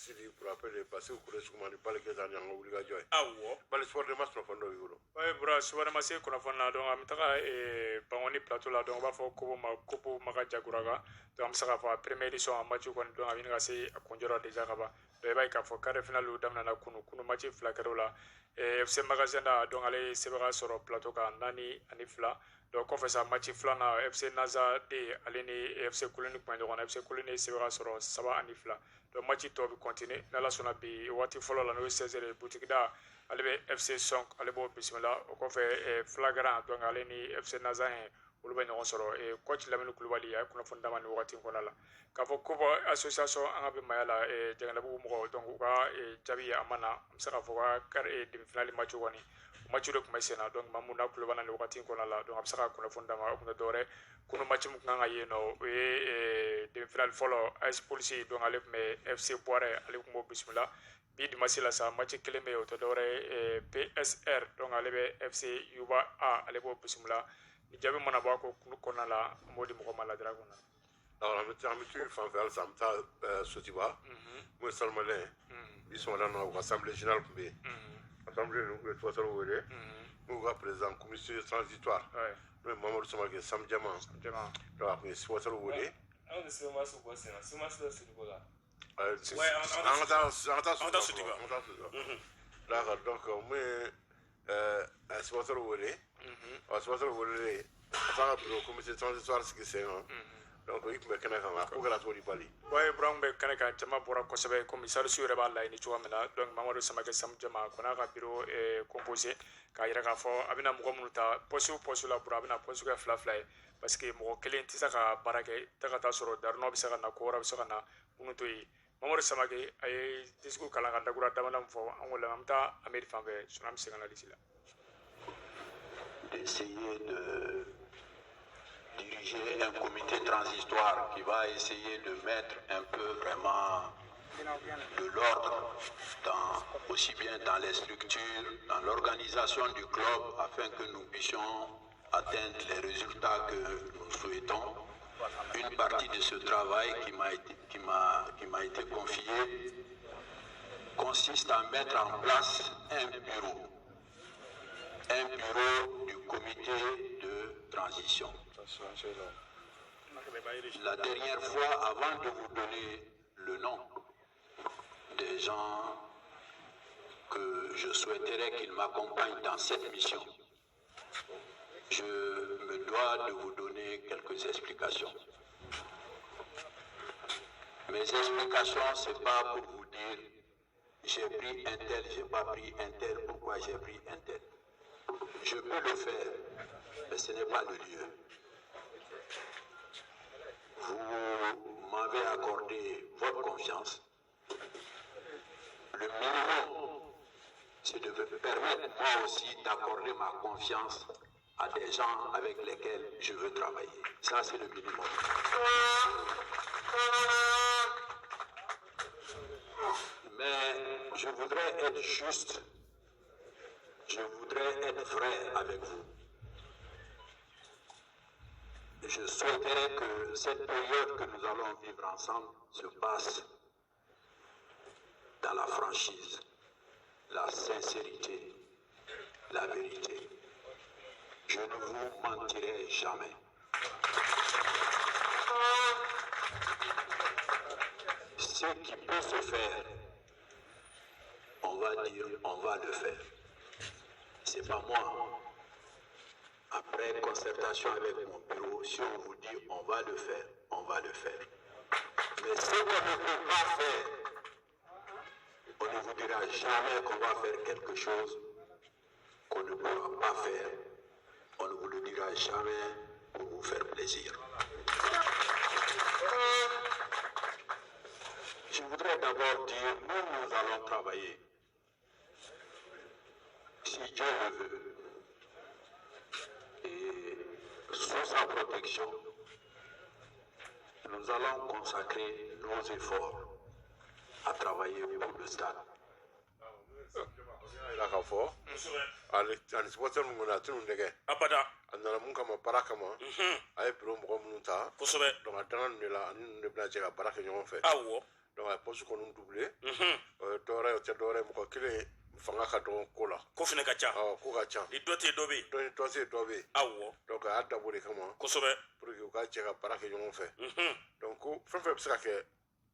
Sidi pour appeler Basiru Kure Suguma ni Bali Keyita ni an ka wulikajɔ ye. Awɔ. Bali, Sport de Masse kunnafoni dɔ b'i bolo. Ouais, Bura, Sport de Masse kunnafoni na, donc an bɛ taga Bankoni plateau la. Donc u b'a fɔ Kobo ma, Kobo Maga Jaguraga. Donc an bɛ se k'a fɔ a première édition a match kɔni, donc a bɛ ɲini ka se a kuncɛ la déjà ka ban. Donc i b'a ye k'a fɔ quart de finale daminɛna kunu. Kunu match fila kɛra o la. FC Magasin da, donc ale ye sebaga sɔrɔ plateau kan 4-2. Donc kɔfɛ sa, match filanan, FC Naza D ale ni FC Koloni tun bɛ ɲɔgɔn na. FC Koloni ye sebaga sɔrɔ 3-2. Donc match tɔ bɛ continuer n'Ala sɔnna bi waati fɔlɔ la, n'o ye 16 heures ye. Boutique da, ale bɛ FC Sɔnk, ale b'o bisimila. O kɔfɛ, Flagrant, donc ale ni FC Naza ye, olu bɛ ɲɔgɔn sɔrɔ. Coach Lamini Kulubali a ye kunnafoni d'a ma nin wagati in kɔnɔna la k'a fɔ Kobo association an ka bɛ Maya la, Jɛngɛnɛbugu mɔgɔw, donc u ka jaabi a ma na. An bɛ se k'a fɔ ka demi finale match kɔni, o match de tun bɛ sen na. Donc maa mun n'a tulo b'an na nin wagati in kɔnɔna la, donc a bɛ se ka kunnafoni d'a ma. O tun tɛ dɔwɛrɛ, kunu match min tun kan ka yen nɔ, o ye demi finale fɔlɔ, AS Police, donc ale tun bɛ FC Boiré, ale tun b'o bisimila. Bi dimanche la sa, match kelen bɛ yen, o tɛ dɔwɛrɛ ye, PSR, donc ale bɛ FC Yuba A, ale b'o bisimila. Ni jaabi mana bɔ a ko kɔnɔna la, an b'o di mɔgɔ ma ladira kɔnɔ. Alors an bɛ to fan fɛ halisa, an bɛ taa Sotiba mun ye Salumalɛn. Bi sɔgɔmada na, u ka assemblée générale tun bɛ yen. Assemblée ninnu tun ye supporters wele, n'u ka président commission transitoire, n'o ye Mamadu Samake Sam Jama. Donc a tun ye supporters wele. Anw ni Semasi bɔ sen na, Semasi bɛ Sotiba la. An ka taa, an ka taa An ka taa Sotiba. An ka taa Sotiba. D'accord, donc mun ye a supporters wele, ɔ supporters welelen a f'a ka bureau comité transitoire sigi sen kan. Donc i tun bɛ kɛnɛ kan, a ko kɛra cogo di, Bali? Ouais, Ibrahim bɛ kɛnɛ kan, jama bɔra kosɛbɛ komi Salisu yɛrɛ b'a laɲini cogoya min na. Donc Mamadu Samakɛ Samu Jama ko n'a ka bureau composé k'a yira k'a fɔ a bɛna mɔgɔ minnu ta poste o poste la, Bura, a bɛna poste kɛ fila fila ye, parce que mɔgɔ kelen tɛ se ka baara kɛ ta ka taa sɔrɔ darinɔ bɛ se ka na, ko wɛrɛ bɛ se ka na minnu to yen. Mamadu Samakɛ a ye discours kalan ka dakura damadɔ min fɔ, an k'o lamɛn. An bɛ taa Ameri fan fɛ, sinon an bɛ segin ka na lisi la. D'essayer de diriger un comité transitoire qui va essayer de mettre un peu vraiment de l'ordre aussi bien dans les structures, dans l'organisation du club, afin que nous puissions atteindre les résultats que nous souhaitons. Une partie de ce travail qui m'a été confié consiste à mettre en place un bureau du comité de transition. La dernière fois, avant de vous donner le nom des gens que je souhaiterais qu'ils m'accompagnent dans cette mission, je me dois de vous donner quelques explications. Mes explications, ce n'est pas pour vous dire j'ai pris un tel, j'ai pas pris un tel, pourquoi j'ai pris un tel. Je peux le faire, mais ce n'est pas le lieu. Vous m'avez accordé votre confiance. Le minimum, c'est de me permettre moi aussi d'accorder ma confiance à des gens avec lesquels je veux travailler. Ça, c'est le minimum. Mais je voudrais être juste. Je voudrais être vrai avec vous. Je souhaiterais que cette période que nous allons vivre ensemble se passe dans la franchise, la sincérité, la vérité. Je ne vous mentirai jamais. Ce qui peut se faire, on va dire, on va le faire. C'est pas moi. Après concertation avec mon bureau, si on vous dit on va le faire, on va le faire. Mais ce qu'on ne peut pas faire, on ne vous dira jamais qu'on va faire quelque chose qu'on ne pourra pas faire. On ne vous le dira jamais pour vous faire plaisir. Je voudrais d'abord dire, nous, nous allons travailler. Si Dieu le veut, et sous sa protection, nous allons consacrer nos efforts à travailler pour le stade. Yira k'a fɔ ale ani supporter ninnu kɔni, a tɛn'u nɛgɛ. Abada. A nana mun kama, baara kama. A ye bureau mɔgɔ minnu ta, Kosɛbɛ. Donc a danga ninnu de la, ani ninnu de bɛna jɛ ka baara kɛ ɲɔgɔn fɛ. Awɔ. Donc a ye poste kɔni doublé. O ye dɔwɛrɛ ye, o tɛ dɔwɛrɛ ye, mɔgɔ kelen fanga ka dɔgɔ ko la. Ko fana ka ca. Awɔ, ko ka ca. Ni dɔ tɛ yen, dɔ bɛ yen. Dɔ ni dɔ tɛ yen, dɔ bɛ yen. Donc a y'a dabɔ o de kama pour que u ka jɛ ka baara kɛ ɲɔgɔn fɛ. Donc ko fɛn fɛn bɛ se ka kɛ,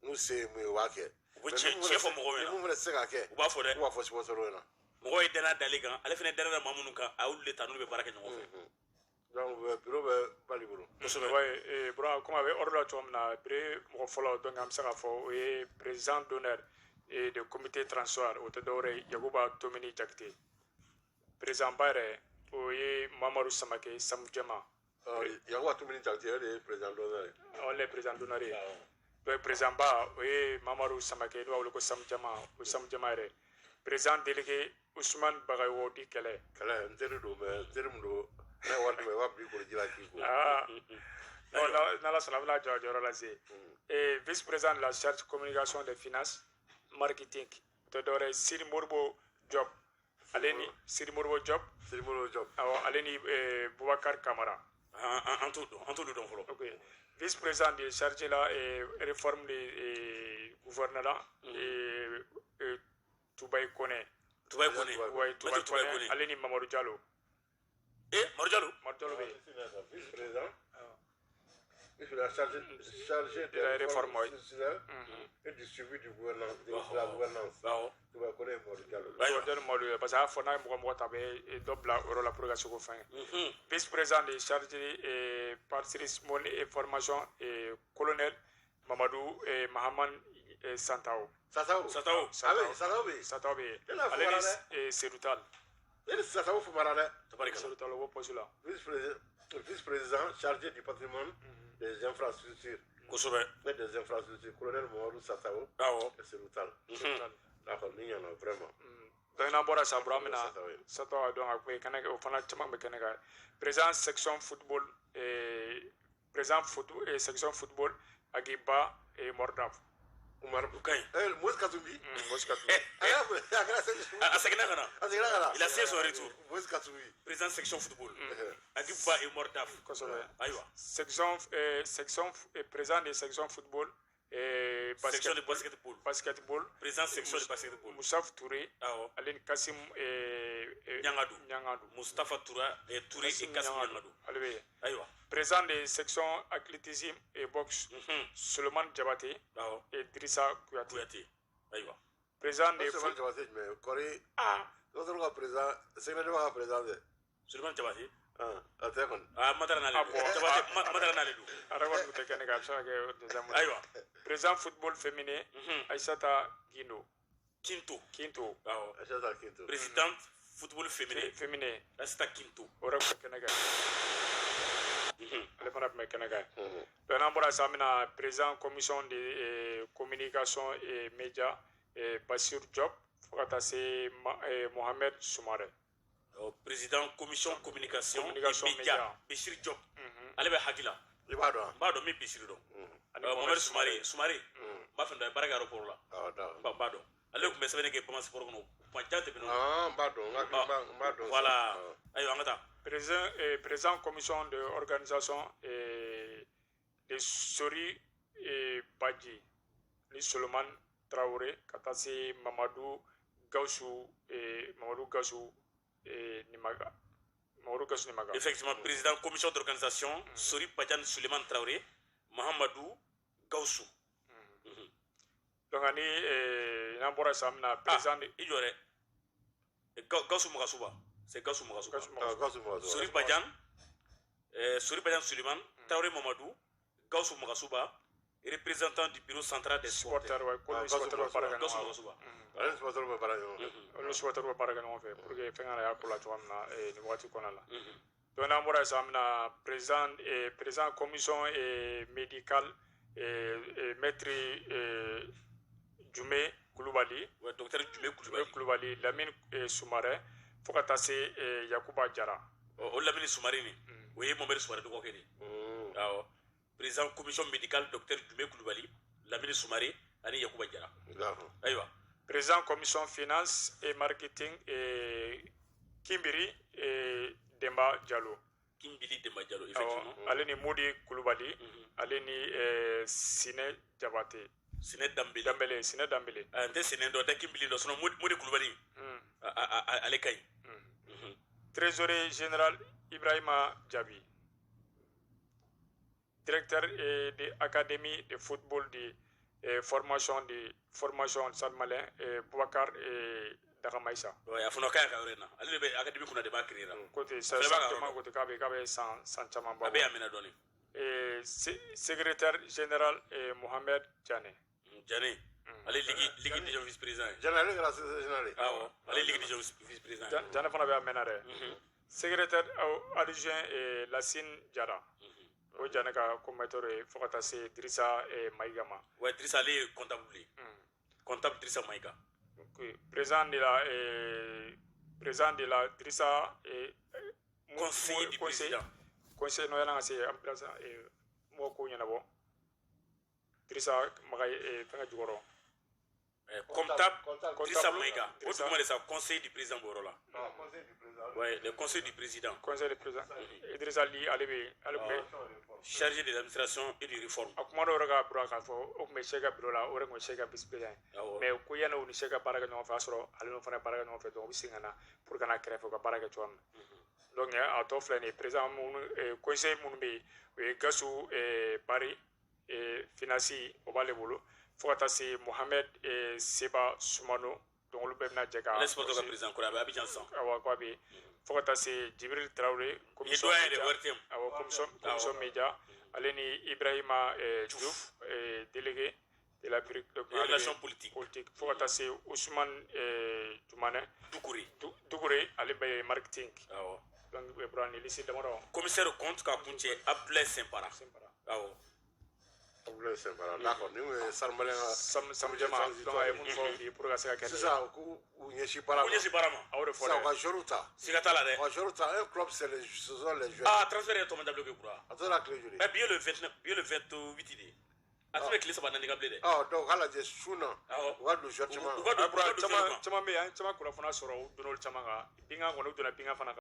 n'u se ye mun ye, u b'a kɛ. U bɛ tiɲɛ fɔ mɔgɔw ɲɛna. Ni mun fana tɛ se ka kɛ, U b'a fɔ dɛ. U b'a fɔ supporter ɲɛna. Mɔgɔw ye danaya d'ale kan, ale fana danaya da maa minnu kan, a y'olu de ta, n'olu bɛ baara kɛ ɲɔgɔn fɛ. Donc bureau bɛ Bali bolo. Kosɛbɛ. Ouais, Bura, comme a bɛ ordre la cogo min na, bere mɔgɔ fɔlɔ, donc an bɛ se k'a fɔ o ye président d'honneur et de comité transitoire, o tɛ dɔwɛrɛ ye, Yakuba Tomini Jakite. Président ba yɛrɛ, o ye Mamadu Samake Samu Jɛma. Yakuba Tumini Jakite, o de ye président d'honneur ye. O le ye président d'honneur ye. Donc président ba, o ye Mamadu Samake, n'u b'a wele ko Samu Jɛma, o Samu Jɛma yɛrɛ. Président délégué, Ousmane Bagayogo di Kɛlɛ. Kɛlɛ, n teri don, mais n teri min don, n'a ye wari d'i ma, i b'a bila i kɔrɔ ji la k'i ko. Ah. Non, n'Ala sɔnna, a bɛna jɔ a jɔyɔrɔ la se. Et vice-président de la charge communication des finances, marketing, o tɛ dɔwɛrɛ ye, Siri Moribo Diop. Ale ni Siri Moribo Diop. Siri Moribo Diop. Awɔ, ale ni Boubacar Kamara. An t'o dɔn, an t'olu dɔn fɔlɔ. Ok. Vice-président de chargé la réforme de gouvernorat, Toubaye Kone. Toubaye Kone. Ouais, Toubaye Maître Toubaye Kone. Kone. Ale ni Mamadou Diallo. Eh, Mamadou Diallo. Mamadou Diallo bɛ yen. Vice-président. Vice-président chargé de la réforme, oui. institutionnelle et du suivi du gouvernement, de la gouvernance. Toubaye Kone et Mamadou Diallo. Mamadou Diallo, Mamadou, parce que a y'a fɔ n'a ye mɔgɔ mɔgɔ ta, a bɛ dɔ bila o yɔrɔ la pour que ka se k'o fɛn. Vice-président de chargé patrimoine et formation, colonel Mamadou Mahaman Santao. Santao. Santao. Ah oui, Santao bɛ yen. Santao bɛ yen. Ne n'a Ale fɔra ni dɛ. Seydou Tall. Ne ni Santao fumara dɛ. Tabarikala. Seydou Tall, o b'o poste la. Vice-président chargé du patrimoine des infrastructures. Et des infrastructures, colonel Mamadou Santao. Et Seydou Tall. D'accord, ni ɲana vraiment. Donc n'an bɔra sa, Bura, an bɛna Santao ye. Santao, donc a kun bɛ kɛnɛ, o fana caman bɛ kɛnɛ kan. Président section football, président foot, section football, Agiba et Mordaf. Umar. O ka ɲi. Eh, Moïse Katumbi. Moïse Katumbi. A y'a a kɛra section. A seginna ka na. A seginna ka na. Il a signé son retour. Moïse Katumbi. Président section football. Agiba et Mordaf. Kosɛbɛ. Ayiwa. Section, président de section football, basket, Section de basketball. Basketball. Président section de basketball. Moussaf Touré. Ale ni Kassim Niangadou. Niangadou. Moustapha Touré, Touré et Kassim Niangadou. Ale bɛ yen. Ayiwa. Président de section athlétisme et boxe, Suleiman Diabaté et Drissa Kouyaté. Kouyaté. Ayiwa. Président de Suleiman Diabaté jumɛn? Kɔri. Ah. Dɔgɔtɔrɔ ka président, secrétaire ka président dɛ. Suleiman Diabaté. Ah, a tɛ kɔni. Ah, Madara n'ale Ah, don. bon. Diabaté, Madara n'ale don. A yɛrɛ kɔni tun tɛ kɛnɛ kan, a bɛ se ka kɛ deuxième. Ayiwa. Président football féminin, Aïssata Guindo. Kinto. Kinto. Awɔ. Aïssata Kinto. Président football féminin. Féminin. Aïssata Kinto. O yɛrɛ tun bɛ kɛnɛ kan. Ale fana tun bɛ kɛnɛ kan. Donc n'an bɔra sisan, an bɛna président commission de communication et médias, Bassir Diop, fo ka taa se Mohamed Soumaré. Président commission communication, Communication, et média, média. Bachir Diop. Ale bɛ haki la. I b'a dɔn wa? N b'a dɔn, min Bachir dɔn. Ani Mohamed Soumaré, Soumaré. N b'a fɛ dɔn, a ye baara kɛ aéroport la. Awɔ, d'accord. N b'a dɔn. Ale tun bɛ sɛbɛnni kɛ Bama Sport kɔnɔ. Kuma jan tɛmɛnen. Ah, n b'a dɔn, n hakili b'a, n b'a dɔn. Voilà. Ah. Ayiwa, an ka taa. Président commission de organisation de Sori Badji ni Suleiman Traoré, ka taa se Mamadou Gaussou, Mamadou Gaussou Nimaga. Mamadou Gaussou Nimaga. Effectivement, président commission d'organisation, Sori Badiane Suleiman Traoré, Mahamadou Gaussou. Donc ani n'an bɔra sisan, an bɛna président de I jɔ dɛ. Gaussou Magasuba. C'est Gaussou Magasuba. Gaussou Ah, Magasuba. Gaussou Magasuba. Sori Badiane, Sori Badiane Suleiman, Traoré Mamadou, Gaussou Magasuba, représentant du bureau central des supporters. Supporter, ouais, ko Ah, ni supporter bɛ baara kɛ Gaussou ɲɔgɔn fɛ. Magasuba. Ale ni supporter bɛ baara ɲɔgɔn fɛ. Olu ni supporter bɛ baara kɛ ɲɔgɔn fɛ pour que fɛn kana y'a ko la cogoya min na nin waati kɔnɔna la. Donc n'an bɔra yen sisan, an bɛna président commission médicale, maître Jume Kulubali. Ouais, docteur Jume Jume Koulibaly. Kulubali, Lamine Soumaré, fo ka taa se Yakuba Jara. O Lamine Soumaré nin, o ye Mohamed Soumaré dɔgɔkɛ de ye. Awɔ. Président commission médicale, docteur Jume Koulibaly, Lamine Soumaré ani Yakuba Jara. D'accord. Ayiwa. Président commission finance et marketing, Kimbiri Demba Diallo. Kimbili Demba Diallo, effectivement. Awɔ, ale ni Modi Kulubali, ale ni Sine Jabate. Sinɛ Danbele. Danbele, Sinɛ Danbele. N tɛ Sinɛ dɔn, n tɛ Kinbili dɔn, sinon Modi Kulubali, ale ka ɲi. Trésorier général Ibrahima Diaby, directeur de académie de football de formation Stade Malien, Boubacar Dagamaïsa. Ouais, a fana ka ɲi ka yɔrɔ in na, ale de bɛ académie kunna de b'a créer la. Côté fana b'a ka san yɔrɔ caman dɔn. Côté k'a bɛ san caman A bɔ. bɛ yan minɛ dɔɔni. Secrétaire général Mohamed Diané. Jane, ale ligue des jeunes vice président ye. Jana, ale kɛra secrétaire général ye. Awɔ, ale ligue des jeunes vice président ye. Diané fana bɛ a mɛnna dɛ. Secrétaire adjoint Lassine Diarra. O Diané ka commetteur ye, fo ka taa se Drissa Maïga ma. Ouais, Drissa, ale ye comptable ye, comptable Drissa Maïga. Ok, président de la Drissa Conseiller du conseil président. Conseil n'o y'an ka se an président mɔgɔ ko ɲɛnabɔ Drissa Maga fɛngɛ jukɔrɔ. Comptable Comptable. Drissa Comptable. Maïga o Drissa. tuguma de sa, conseil du président b'o yɔrɔ la. Ah, conseil du président. Ouais, le conseil du président. Conseil du président Idrissa Ly, ale bɛ ale tun bɛ Chargé de l'administration et de réforme. A kuma dɔw yɛrɛ ka bura k'a fɔ o tun bɛ Seka bureau la, o yɛrɛ tun bɛ Seka vice président ye. Mais ko yanni u ni Seka baara kɛ ɲɔgɔn fɛ, a y'a sɔrɔ ale n'o fana baara kɛ ɲɔgɔn fɛ, donc u bɛ segin ka na pour ka na kɛrɛfɛ u ka baara kɛ cogoya min na. Donc a tɔ filɛ nin ye, président minnu, conseil minnu bɛ yen, o ye Gasu Bari, finance o b'ale bolo, fo ka taa se Mohamed Seba Sumano. Donc olu bɛɛ bɛna jɛ ka Ale supporter ka président kɔrɔ, a bɛ Abidjan sisan. Awɔ, k'a bɛ yen, fo ka taa se Jibril Traoré, commission doyen de média. ORTM. Awɔ, commission média, ale ni Ibrahima Diouf, délégué de la Relation politique. Politique, fo ka taa se Ousmane Jumane. Doucouré. Doucouré, ale bɛ marketing. Donc Ibrahima, ni liste damadɔ. Commissaire au compte ka kuncɛ Abdoulaye Sempara. Awɔ. Abdoulaye Sempara, d'accord, ni kun ye Stade Malien ka Samu Jama. Donc a ye mun fɔ bi pour ka se ka kɛ nin ye? Sisan k'u u ɲɛsin baara Ko ma. ɲɛsin baara ma. A y'o de fɔ Sisan u dɛ. ka joueurs ta. Siga t'a la dɛ. U ka joueurs ta, un club, c'est les, ce sont les joueurs. Ah, transfert yɛrɛ tɔ man dabila kura. A tora tile joli? Ɛ, bi ye le 29, bi ye le 28 de ye. A tɛ tɛmɛ tile 3 4 kan bilen dɛ. Ah, donc k'a lajɛ su na. Awɔ. U ka don joueur caman. U ka don A bɔra u ka don caman joueur kan. Caman bɛ yen, an ye caman kunnafoniya sɔrɔ, u donna olu caman kan. Bingan kɔni, u donna bingan fana kan.